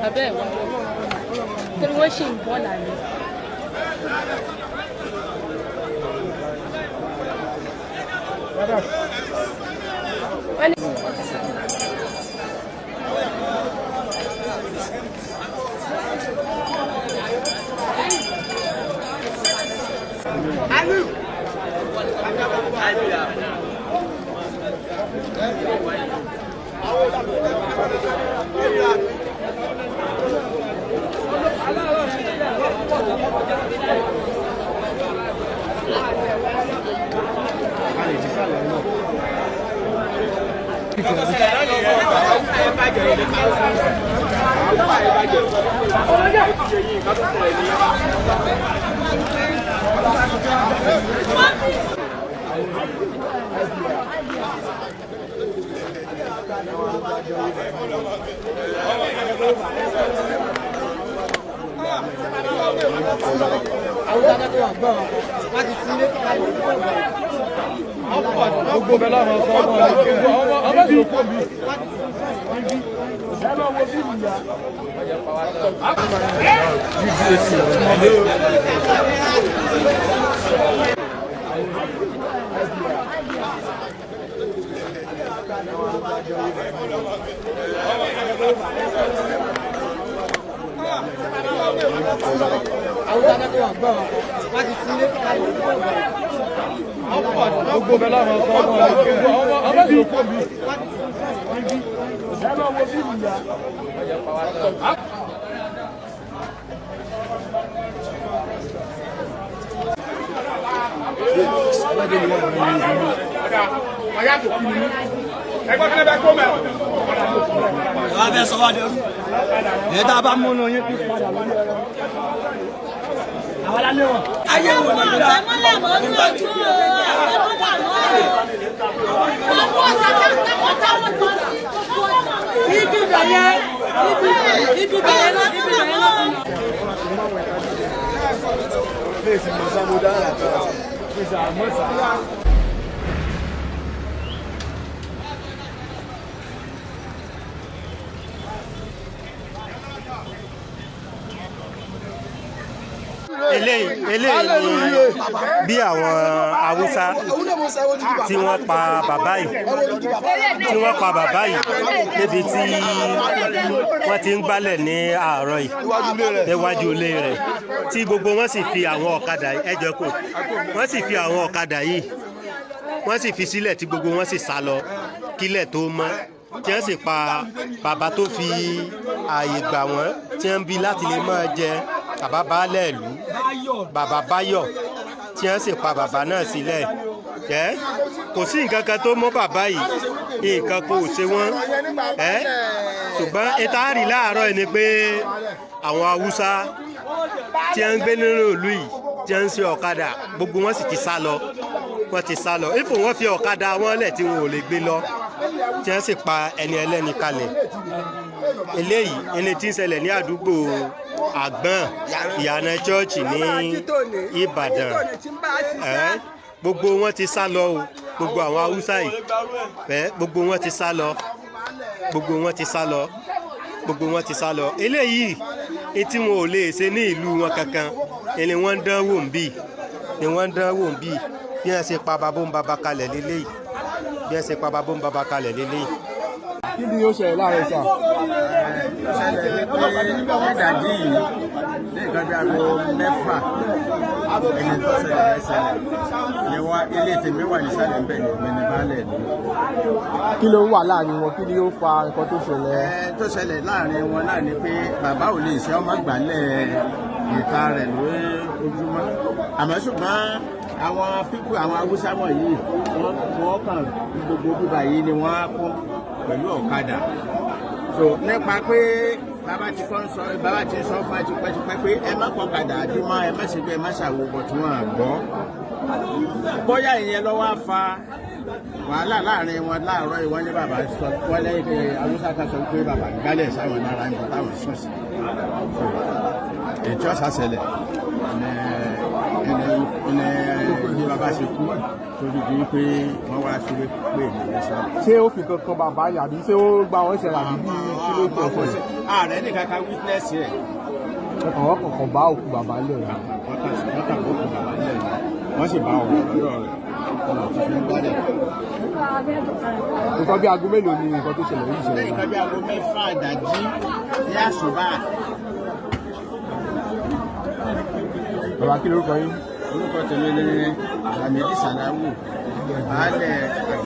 Abẹ́ ẹ̀ wá torí wọ́n ṣì ń bọ̀ lálẹ́. Wọ́n ní. Gbogbo bẹ láwọn sọ ọmọ gbogbo ọmọ ọmọ sì kó mi. Gbogbo bẹ láwọn sọ ọmọ gbogbo ọmọ ọmọ sì kó mi. Wàá fẹ́ sọ wá dẹrú èyí tá a bá múnú yín kí padà lórí ẹ̀rọ àwọn alálẹ́ wọn. Ayé wo ni ìlà Ibi bẹ̀yẹ ibi bẹ̀yẹ náà ibi bẹ̀yẹ náà ti nà. Eléyìí ni bí àwọn Haúsá tí wọ́n pa bàbá yìí, tí wọ́n pa bàbá yìí níbi tí wọ́n ti ń gbálẹ̀ ní àárọ̀ yìí níwájú ilé rẹ̀, tí gbogbo wọn sì fi àwọn ọ̀kadà ẹjọ́ kò, wọ́n sì fi àwọn ọ̀kadà yìí, wọ́n sì fi sílẹ̀, tí gbogbo wọn sì sá lọ kílẹ̀ tó mọ́, tí wọ́n sì pa bàbá tó fi ààyè gbà wọ́n, tí wọ́n ń bi láti lè máa jẹ bàbá baálẹ̀ ìlú, bàbá Báyọ̀, tí wọ́n sì pa bàbá náà sílẹ̀. Ẹ́ kò sí nǹkan kan tó mú bàbá yìí, nǹkan kò ṣe wọ́n ẹ́, ṣùgbọ́n ìtaárì láàárọ̀ yìí ni pé àwọn Haúsá tí wọ́n ń gbé nínú ìlú yìí, tí wọ́n ń ṣe ọ̀kadà, gbogbo wọn sì ti sá lọ, wọ́n ti sá lọ ifò, wọ́n fi ọ̀kadà wọn lẹ̀ tí wọn ò lè gbé lọ, tí wọ́n sì pa ẹni ẹlẹ́ni kalẹ̀. Eléyìí ẹni tí ń ṣẹlẹ̀ ní àdúgbò Àgbọ̀n, ìyànà chọ́ọ̀chì ní Ìbàdàn. Ẹ́ gbogbo wọn ti sá lọ o, gbogbo àwọn Haúsá yìí, ẹ́ gbogbo wọn ti sá lọ, gbogbo wọn ti sá lọ, gbogbo wọn ti sá lọ. Eléyìí etí wọn ò lè ṣe ní ìlú wọn kankan ẹni wọ́n ń dán wò ń bì ni wọ́n ń dán wò ń bì. Bí wọ́n ṣe pa babó ń baba kalẹ̀ lélẹ́yìí, bí wọ́n ṣe pa babó ń baba kalẹ̀ lélẹ́yìí. Kí ni ó ṣẹlẹ̀ láàárọ̀ sà? Ṣẹlẹ̀ ní pé nídàájí yìí, ní nǹkan bí aago 6, ẹni tó ṣẹlẹ̀ ṣẹlẹ̀ ni wá ilé tèmi wà nísàlẹ̀ ń bẹ̀ ní èmi ní baálẹ̀ ìlú. Kí ló wà láàrin wọn? Kí ni ó fa nǹkan tó ṣẹlẹ̀? Ẹ tó ṣẹlẹ̀ láàrin wọn náà ni pé bàbá ò lè ṣe ọmọ gbàlẹ̀ ìta rẹ̀ lórí ojúmọ́, àmọ́ ṣùgbọ́n àwọn pípù àwọn Haúsá wọ̀nyí, wọ́n kàn gbogbo bíbá yìí ni wọ́n á kún pẹ̀lú ọ̀kadà. So nípa pé bàbá ti kọ́ ń sọ, bàbá ti sọ fún ẹ tipẹ́tipẹ́ pé ẹ má kọ̀kadà àdúmọ̀, ẹ má ṣe bí ẹ má ṣàwò bọ̀ tí wọ́n á gbọ́. Bóyá ìyẹn lọ́wọ́ á fa Wàhálà láàrin wọn láàárọ̀ ìwọ́n ní bàbá sọ wọ́n lẹ́yìn pé Haúsá kan sọ pé bàbá gbálẹ̀ sáwọn lára níbi táwọn sùn sí. Ètò ọ̀sà ṣẹlẹ̀ ní ní bàbá ṣe kú tó fi di pé wọ́n wá sílé pé èmi ní sọ. Ṣé ó fi kankan bàbá yìí àbí ṣé ó gba wọn ṣẹlẹ̀ àbí bí kí ló tẹ̀ ṣẹlẹ̀? Ààrẹ nìkan kan witness ẹ̀. Ọkàn wọn kọ̀ọ̀kan bá òkú bàbá lẹ̀. Wọ́n kàn kó kù bàbá lẹ̀ ni wọ́n sì bá ọ̀rọ̀ lọ́dọ̀ rẹ̀ ọ̀nà tó fi ń gbálẹ̀. Nǹkan bí aago mélòó ni nǹkan tó ṣẹlẹ̀ yìí ṣẹlẹ̀? Lẹ́yìn kan bí aago 6 ìdájí ní àsùbá. Bàbá, kí lórúkọ yín? Orúkọ tèmi ni Lamidi Salawu, baálẹ̀.